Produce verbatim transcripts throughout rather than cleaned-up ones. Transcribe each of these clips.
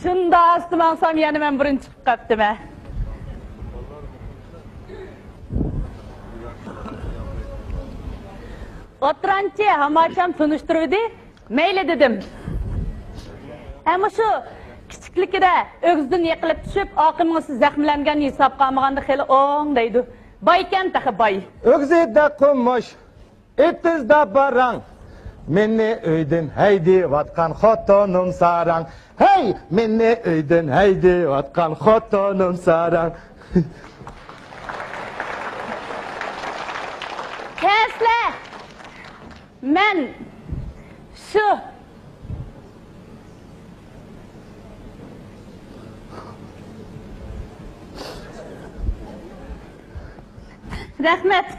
شۇنداق ئاستا ماڭسام، يەنە مەن بۇرۇن چىقىپ قاپتىمەن. ئوتتۇرانچى ھاماچام تونۇشتۇرۇۋىدى، مەيلى دېدىم. ھە، مۇشۇ كىچىكلىكىدە ئۆگزىدىن يىقىلىپ چۈشۈپ، ئاقىمىڭىسى زەخىملەنگەن ھېسابقا ئالمىغاندا خېلى ئوڭ دەيدۇ. بايكەن تېخى باي. ئۆگزىدە قومۇش، ئېتىزدا باراڭ. مېنى ئۆيدىن ھەيدىۋاتقان خوتۇنۇم ساراڭ. ھەي، مېنى ئۆيدىن ھەيدىۋاتقان خوتۇنۇم ساراڭ. كەسلە! مەن شۇ. رەھمەت.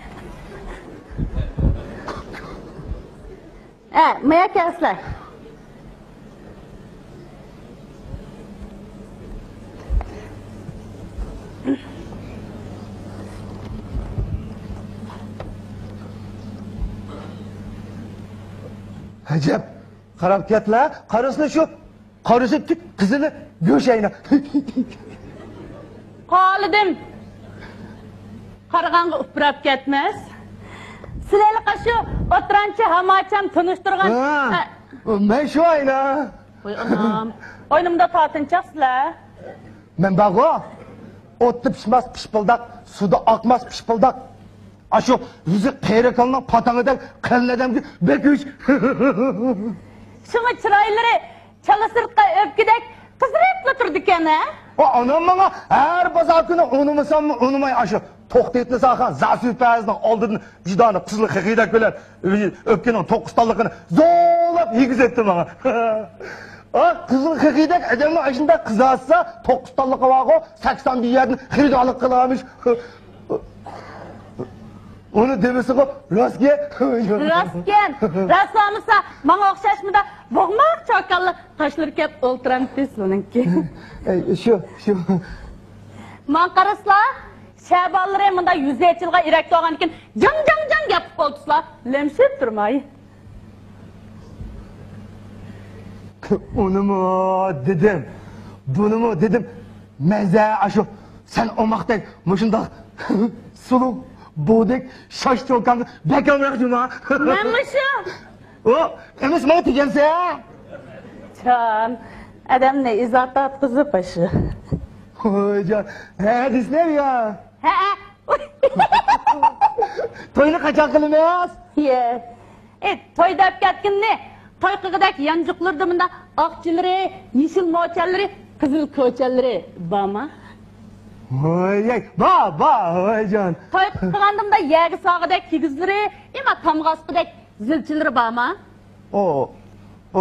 ئە، مايا كەلسىلە. ئەجەب، قاراپ كەتلە، قارىسىلا شۇ، قارىسا تۈك قىزىلى گۆشەينە. قالىدىم. قارىغانغا ئۇپراپ كەتمەس. سىلەرلىك شۇ ئوتتۇرانچى ھاماچام تونۇشتۇرغان. ھە، ئە، مەن شۇ ئاينا. ۋاي ئانام. ئاينىمدا تارتىنچاقسىلەر. مەن بارغۇ، ئوتتا پىشماس پىشپىلداق، سۇدا ئاقماس پىشپىلداق. ئاشۇ يۈزى قېرى كالىنىڭ پاتاڭىدەك قېلىن ئادەمگە بەك ئۆچ. شۇڭا چىرايلىرى چالا سىرتقا ئۆپكىدەك قىزىرىپلا تۇرىدىكەن، ھە؟ ئا، ئانام ماڭا ھەر بازار كۈنى ئۇنىمىساممۇ ئۇنىماي ئاشۇ توختى ئېتىلساخان زاسۈپەزنىڭ ئالدىدىن بىر دانە قىزىل خېخىدەك بىلەن ئۆپكىنىڭ توققۇز تاللىقىنى زورلاپ يېگۈزەتتى ماڭا. ئا، قىزىل خېخىدەك ئادەمنىڭ ئاشۇنداق قىزارتسا، توققۇز تاللىقى بارغۇ، سەكسەن بىر يەردىن خېرىدارلىق قىلارمىش. ئۇنى دېمىسىغۇ راست گەپ. راستكەن. راست بولمىسا، ماڭا ئوخشاش مۇنداق بوغماق چوكانلىق قاشلىرى كەپ ئولتۇرامتى سۇنىڭكى. ئەي، شۇ، شۇ. ماڭا قارىسىلا، شەبانلىرى مۇنداق يۈزى ئېچىلغان ئېرەك تۇرغاندىكىن جاڭ، جاڭ، جاڭ گەپ قىلىپ ئولتۇرسىلا، لەمشىپ تۇرماي. ئۇنىمۇ دېدىم، بۇنىمۇ دېدىم. مەنزە ئاشۇ سەن ئوماقتەك مۇشۇنداق سۇلۇق بۇدەك شاش چوكانغا بەك ئامراق جۇما. مەنمۇ شۇ. ئۇ ئەمەس ماڭا تېگەمسە. جان، ئادەمنى ئىزا تارتقۇزۇپ ئاشۇ. ۋاي جان، ھە دېسىلە يا. ھەئە. توينى قاچان قىلىمىز؟ يە. ئى، توي دەپ كەتكىنىنى، توي قىلغۇدەك يانچۇقلىرىدا مۇنداق ئاقچىلىرى، يېشىل موچەنلىرى، قىزىل كوچەنلىرى بارما؟ ۋاي، بار، بار، ۋاي جان. توي قىلغاندا مۇنداق يەرگە ساغىدەك كىگىزلىرى، ئەمما تامغا ئاسقۇدەك زىلچىلىرى بارما؟ ئۇ، ئۇ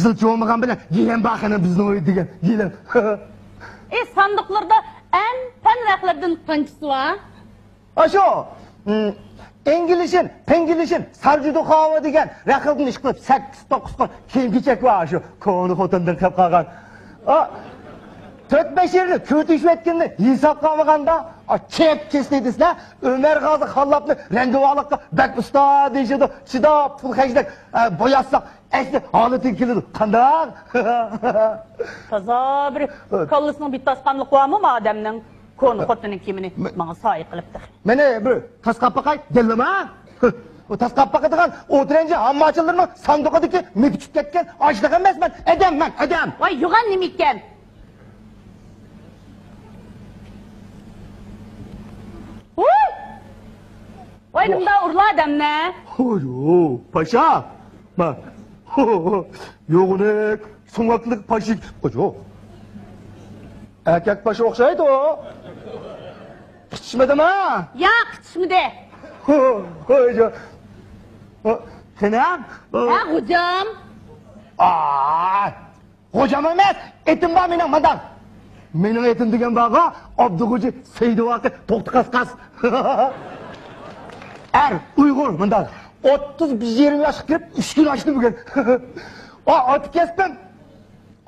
زىلچى بولمىغان بىلەن گىلەم بار قېنى بىزنىڭ ئۆيدە دېگەن گىلەم. ئى، ساندۇقلىرىدا ئەن پەن رەخلىرىدىن قانچىسى بار؟ ئاشۇ، ئىم، ئىنگلىشىن، پىنگلىشىن، سارجۇدۇخاۋا دېگەن رەخلىدىن ئىشقىلىپ سەككىز، توققۇز قول كىيىم-كېچەك بار، ئاشۇ كونا خوتۇندىن قېلىپ قالغان. ئا، تۆت-بەش يىلنى كۆتۈشۈۋەتكىنىنى ھېسابقا ئالمىغاندا، ئا، چېپ كېسىلى دېسىلە، ئۆمەر غازى خاللاپنى رەڭگىۋالىققا بەك ئۇستا دېيىشىدۇ، چىداپ پۇل خەجلەپ، ئە، بوياتساق، ئەسلى ھالىتىگە كېلىدۇ. قانداق؟ تازا بىر كاللىسىنىڭ بىتتاسقانلىقى بارمۇ ما ئادەمنىڭ؟ كونا خوتۇننىڭ كىيىمىنى ماڭا سايە قىلىپ تېخى. مانا بىر تاسقاپ باقاي، دەللىما. ئۇ تاسقاپ باقىدىغان ئوتتۇرانچى ھامماچىلىرىنىڭ ساندۇقىدىكى مېپى چۈشۈپ كەتكەن ئاشلىق ئەمەس، مەن ئادەم، مەن ئادەم. ۋاي، يوغان نېمە ئىكەن؟ ۋاي! ۋاي، نېمىنداق ئۇرلا ئادەمنى؟ ھويو، پاشا! ما. يوغىنى سۆڭەكلىك پاشا. قوچۇ. ئەركەك پاشا ئوخشايدۇ. قىچىشمىدىما؟ ياق، قىچىشمىدى. قوچۇ. قېنى؟ ھە، خوجام. ئا، خوجام ئەمەس، ئېتىم بار مېنىڭ مانداق. مېنىڭ ئېتىم دېگەن بارغۇ، ئابدۇخوجا سەيدىۋاقى توختى قاسقاس. ئەر ئۇيغۇر مانداق. ئوتتۇز بىر يېرىم ياشقا كىرىپ ئۈچ كۈن ئاشتى بۈگۈن. ئا، ئاتا كەسپىم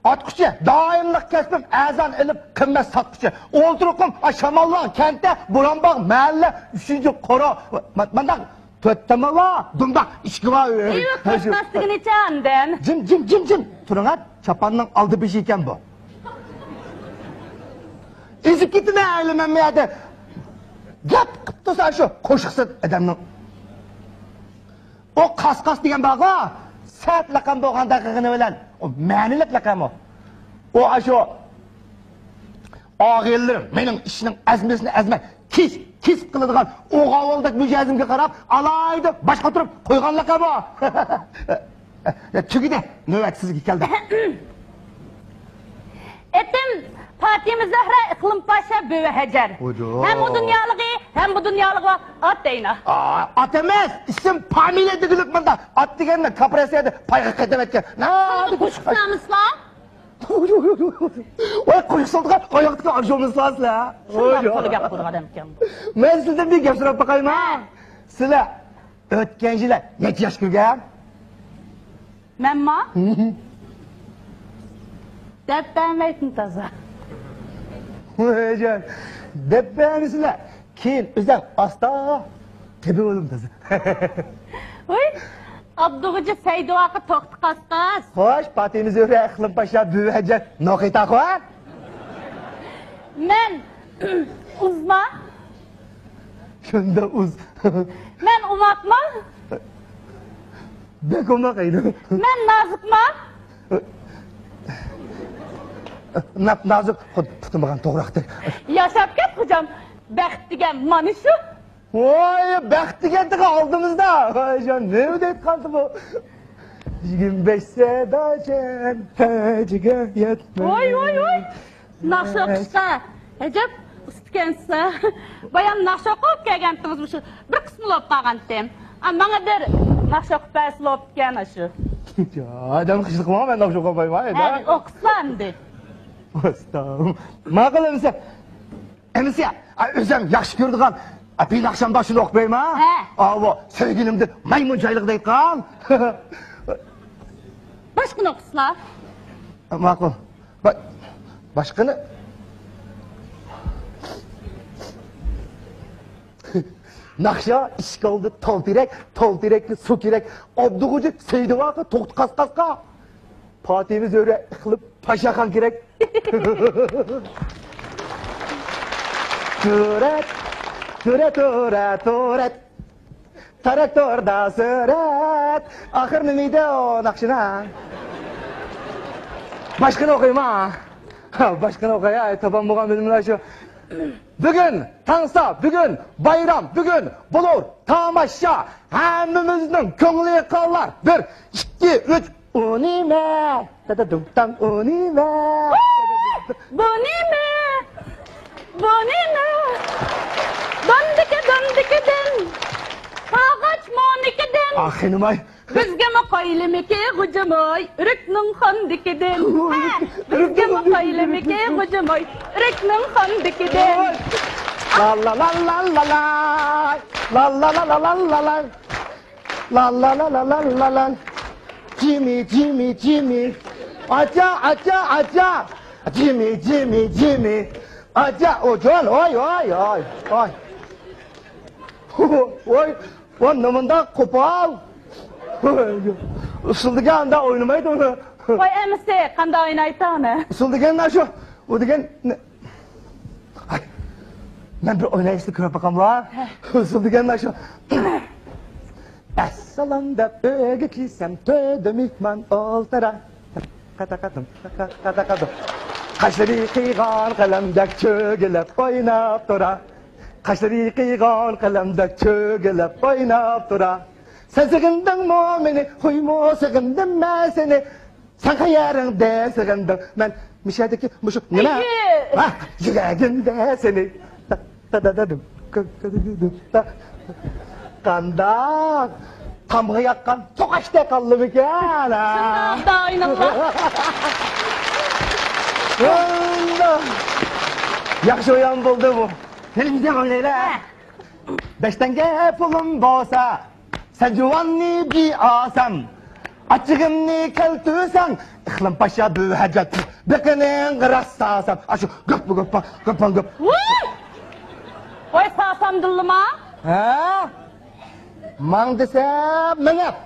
ئاتقۇچى، دائىملىق كەسپىم ئەرزان ئېلىپ قىممەت ساتقۇچى. ئولتۇرۇقۇم، ئا، شاماللار كەنتى، بورانباغ مەھەللە، ئۈچىنچى قورۇ. ما-، مانداق تۆت تاماۋا، دۇمداق ئىچكى بار. ئېيۋا، قورقماس دېگىنىچە ئاندىن. جىم، جىم، جىم، جىم. تۇرۇڭ، ھە. تاپاننىڭ ئالدى بېشى ئىكەن بۇ. ئېزىپ كېتىمەن ھېلى مەن بۇ يەردە. گەپ قىپتۇ سەن شۇ قوشۇقسىز ئادەمنىڭ. ئۇ قاسقاس دېگەن بارغۇ، سەت لەقەم بولغان دەقىقىنى بىلەن. ئۇ مەنىلىك لەقەم ئۇ. ئۇ ئاشۇ ئاغىنىلىرىم مېنىڭ ئىشنىڭ ئەزمىسىنى ئەزمەي، كېس، كېس قىلىدىغان ئوغاۋۇلدەك مىجەزىمگە قاراپ، ئالاھىدە باش قاتۇرۇپ قويغان لەقەم ئۇ. يا، تۈگىدى، نۆۋەت سىزگە كەلدى. ئېتىم پاتىمە زۆھرە ئىقلىم پاشا بۈۋى ھەجەر. ۋاجۇ. ھەم ئۇ دۇنيالىقى، ھەم بۇ دۇنيالىقى ئات دەينا. ئا، ئات ئەمەس، ئىسىم، فامىلە دېگۈلۈك مۇندا. ئات دېگەننى كاپرەسىيەدە پايغا قېتىۋەتكەن. نە، قوشۇقسىز ئەمەسلا؟ ۋاي، قوشۇق سالدىغان ئاياقتىكى ئاژۇمىسىلار سىلەر. شۇنداق تولا گەپ قىلىدىغان ئادەمكەن بۇ. مەن سىزدىن بىر گەپ سوراپ باقايما؟ ھە. سىلەر ئۆتكەن يىلى نەچچە ياش كىرگەن؟ مەنما؟ دەپ بەرمەيتتىم تازا. ۋايجان، دەپ بەرمىسىلە. كېيىن ئۆزەڭ ئاستا تېپىۋالدىم تازا. ۋاي، ئابدۇغوجا سەيدىۋاقا توختى قاسقاس. خوش، پاتىمە زۆھرە ئىقلىم پاشا بۈۋى ھەجەت نوقىتا خو. مەن ئۇزما. شۇنداق ئۇز. مەن ئوماقما؟ بەك ئوماق ئەينى. مەن نازۇكما؟ ناپ نازۇك، خۇددى پۇتۇم بارغان توغراقتەك. ياشاپ كەت خوجام، بەخت دېگەن مانا شۇ. ۋاي، بەخت دېگەن تېخى ئالدىمىزدا. ۋاي جان، نېمە دەيدىغاندى بۇ؟ يىگىرمە بەش سەداچەن، ھەجىگە يەتمەس. ۋاي، ۋاي، ۋاي. ناخشا ئوقۇشقا ئەجەب ئۇستىكەنسىز. بايام ناخشا ئوقۇپ كەلگەنتىڭىز مۇشۇ بىر قىسمىلا بولۇپ قالغانتىم. ئا، ماڭا بىر ناخشا ئوقۇپ بەرسىلا بوپتىكەن ئاشۇ. ئادەم خىشلىق قىلما، مەن ناخشا ئوقۇپ بايما. ھە، ئوقۇسىلا ئەمدى. ئۇستام. ماقۇل ئەمىسە. ئەمىسە، ئا، ئۆزۈم ياخشى كۆرىدىغان، ئا، بىناخشام بار، شۇنى ئوقۇپ بەرمە. ھە. ئاۋۇ، سۆيگىنىمدە مايمۇن جايلىقىدا ئېيتقان. باشقىنى ئوقۇسىلا. ماقۇل. با-، باشقىنى. ناخشا ئىشىك ئالدى تال تېرەك، تال تېرەككە سۇ كېرەك. ئابدۇغوجا سەيدىۋاقا توختى قاسقاسقا. پاتىمە زۆھرە ئىقلىم پاشاخان كېرەك. تۆرەت، تۆرە، تۆرە، تۆرەت. تراكتوردا سۈرەت. ئاخىرى نېمە ئىدى ئۇ ناخشىنىڭ؟ باشقىنى ئوقۇيما. باشقىنى ئوقۇي، ئاي، تاپان بولغان بىلىملا شۇ. بۈگۈن تاڭسا، بۈگۈن بايرام، بۈگۈن بولۇر تاماشا. ھەممىمىزنىڭ كۆڭلى قالار. بىر، ئىككى، ئۈچ. ئۇ نېمە؟ دادا دۇڭتاڭ ئۇ نېمە؟ بۇ نېمە؟ بۇ نېمە؟ داندىكى داندىكى دىن. تاغاچ مونىكى دىن. ئاخىنىماي. بىزگىمۇ قايلىمىكى غۇجىماي، ئۆرۈكنىڭ خاندىكى دىن. ھە، بىزگىمۇ قايلىمىكى غۇجىماي، ئۆرۈكنىڭ خاندىكى دىن. لا لا لا لا لا لا. لا لا لا لا لا لا. لا لا لا لا لا لا لا. جىمى، جىمى، جىمى. ئاچا، ئاچا، ئاچا. جىمى، جىمى، جىمى. ئاچا، ئوجان، ئاي، ئاي، ئاي، ئاي. ۋاي، ۋاي، نېمانداق قوپال. ئۇسسۇل دېگەن ئانداق ئوينىمايدۇ ئۇنى. ۋاي، ئەمىسە، قانداق ئوينايتتى ئۇنى؟ ئۇسسۇل دېگەن شۇ، ئۇ دېگەن نە-، ئاي، مەن بىر ئوينايسىلا كۆرۈپ باقاملا. ھە. ئۇسسۇل دېگەن شۇ. ئەسسالام دەپ ئۆيگە كىرسەم، تۆردە مېھمان ئولتۇرا. قاتا قاتىم، قاتا قاتىم. قاشلىرى قىيغان قەلەمدەك چۆگىلەپ ئويناپ تۇرا. قاشلىرى قىيغان قەلەمدەك چۆگىلەپ ئويناپ تۇرا. سەن سېغىندىڭمۇ مېنى، خويمۇ سېغىندىم مەن سېنى. سەن قەيەرىڭدە سېغىندىڭ؟ مەن مۇشۇ يەردىكى مۇشۇ نېمە؟ ئەييى! ھە، يۈرەگىمدە سېنى. تا، تا، تا، تا، دۇم، ك، ك، دۇم، دۇم، تا. قانداق؟ تامغا ياققان توقاچتەك قالدىمىكەن، ھە؟ شۇنداق، دائىناللا. شۇنداق. ياخشى ئويۇن بولدى بۇ. يەنە بىر ئوينايلى. ھە. بەش تەڭگە پۇلۇم بولسا، سەن جۇۋاننى بىر ئالسام، ئاچچىقىمنى كەلتۈرسەڭ، ئىقلىم پاشا بىر ھاجەت، بېقىنىڭغا راست سالسام. ئاشۇ گۆپپە گۆپپە، گۆپپە گۆپ. ۋوي! ۋاي، سالسامدىللىما؟ ھە؟ ماڭ دېسە مېڭىپ،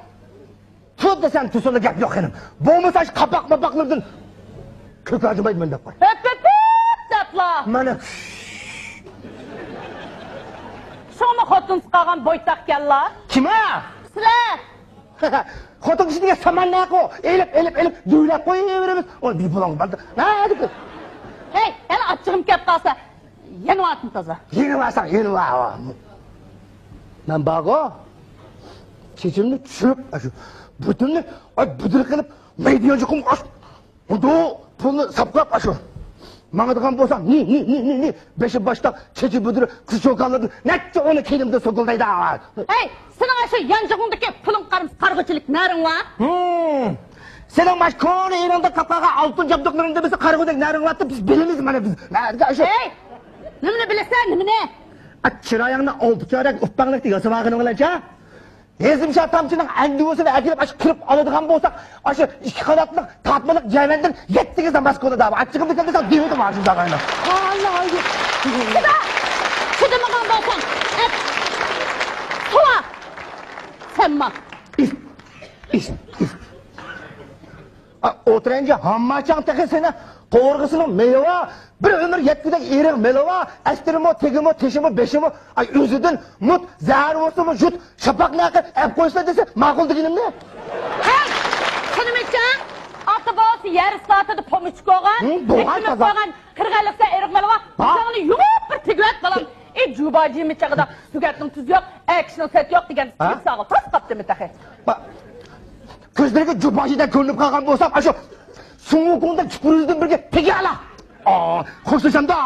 تۇر دېسەم تۇرسۇنلا گەپ يوق خېنىم. بولمىسا شۇ قاپاق ماپاقلىرىدىن كۆكەرتمەيمەن دەپ قوي. ھۆپ، ھۆپ، ھۆپ دەپلا. مانا. شۇڭا خوتۇنسىز قالغان بويتاقكەنلا. كىم ئۇ؟ سىلەر. خوتۇن كىشى دېگەن سامان نەقۇ. ئېلىپ، ئېلىپ، ئېلىپ، دۈۋلەپ قويۇۋېرىمىز. ئۇنى بىر پۇلۇڭغا بار. ھە، دېدى. ھەي، يەنە ئاچچىقىم كەپ قالسا، يېنىۋاتىمەن تازا. يېنىۋالساڭ، يېنىۋال. مەن بارغۇ، چېچىمنى چۈشۈرۈپ، ئاشۇ بۈتۈننى، ئاي، بۈدۈر قىلىپ، مەيدە يانچۇقۇم ئاش. ئۇدۇ، پۇلنى ساپلاپ، ئاشۇ. ماڭىدىغان بولساڭ، نى، نى، نى، نى، نى. بېشى باشتاق، چېچى بۈدۈر، قىز چوكانلاردىن نەچچە ئونى كەينىمدە سوكۇلدايدۇ. ھەي، سېنىڭ ئاشۇ يانچۇقۇڭدىكى پۇلۇڭ قارىمىسا قارىغۇچىلىك نەرىڭ بار؟ ھىم. سېنىڭ ماش كونا ئېرىڭدە تاپقانغان ئالتۇن جابدۇقلىرىڭدا بىزنى قارىغۇدەك نەرىڭ بارتى، بىز بىلىمىز مانا بىز. نەدە ئاشۇ؟ ھەي! نېمىنى بىلىسەن، نېمىنى؟ ئا، چىرايىڭنى ئالتە چارەك ئۇپپاڭلىقتا ياسىۋالغىنىڭ بىلەنچە؟ ھېزىمشا تامچىنىڭ ئەندىۋىسىنى ئەكېلىپ ئاشۇ قىلىپ ئالىدىغان بولساق، ئاشۇ ئىككى قاناتلىق تارتمىلىق جەۋەندىن يەتتە ئېگىز ناماز قىلىدۇ. ئاچچىقىمنى كەلتۈرسەڭ دېۋىدىم ئاشۇ زاغاينى. ھاللا ھايدى. چىدا! چىدىمىغان بولساڭ، ئەت! سۇۋا! سەن ماڭ. ئىس، ئىس، ئىس. ئا، ئولتۇرۇڭچە، ھامماچاڭ تېخى سېنى. قوۋۇرغىسىنىڭ مېيى بار، بىر ئۆمۈر يەتكۈدەك ئېرىق مېلى بار، ئەستىرىمۇ، تېگىمۇ، تېشىمۇ، بېشىمۇ، ئاي، ئۆزىدىن مۇت، زەھەر بولسىمۇ يۇت، شاپاق نەقى ئەپ قويسىلا دېسە، ماقۇل دېگىنىمنى. ھەي! سېنىمچە، ئاتا بوۋىسى يەر ئىسلاتىدا پومىچ بولغان، ھىم، بولغان ھېكمەت تازا. بولغان، قىرغىنلىقتا ئېرىق مېلى بار. ھا؟ ئۆزۈڭنى يۇمۇپ بىر تېگىۋەت، بالام. ئى، جۇباجىمى چېغىدا، سۆگەتنىڭ تۈزى يوق، ئەر كىشىنىڭ سەتى يوق دېگەن، ھە؟ تىك ساغىل تاس قاپتىمۇ تېخى؟ با-، كۆزلىرىگە جۇباجىدەك كۆرۈنۈپ قالغان بولسام، ئاشۇ سۇڭۋۇكۇڭدەك چۈپۈرۈزدىن بىرگە تېگەلا. ئا، خوشلىشامدا.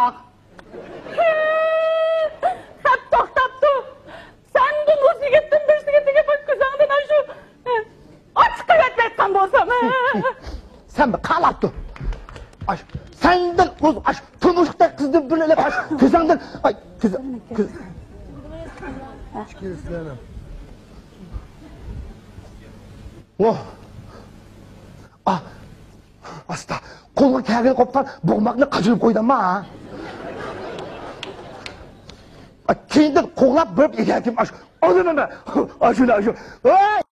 خەپ توختاپتۇ. سەندىن ئۇز يىگىتتىن بىرسىگە تېگىپ، كۆزۈڭدىن ئاشۇ ئاچچىقى يەتمەيتقان بولسام. سەن بىر قالاپتۇ. ئاش، سەندىن ئۇز، ئاش، تۇرمۇشلۇقتەك قىزدىن بىرنى ئېلىپ، ئاش، كۆزۈڭدىن، ئاي، كۆز، كۆز. ۋوھ. ئا، ئاستا. قولغا كەلگىلى قوپقان بوغماقنى قاچۇرۇپ قويدۇمما، ھا؟ ئا، كېيىندىن قوغلاپ بېرىپ يېگەنتىم، ئاش، ئالدىم مەن. ئاشۇنى، ئاشۇ. ۋاي!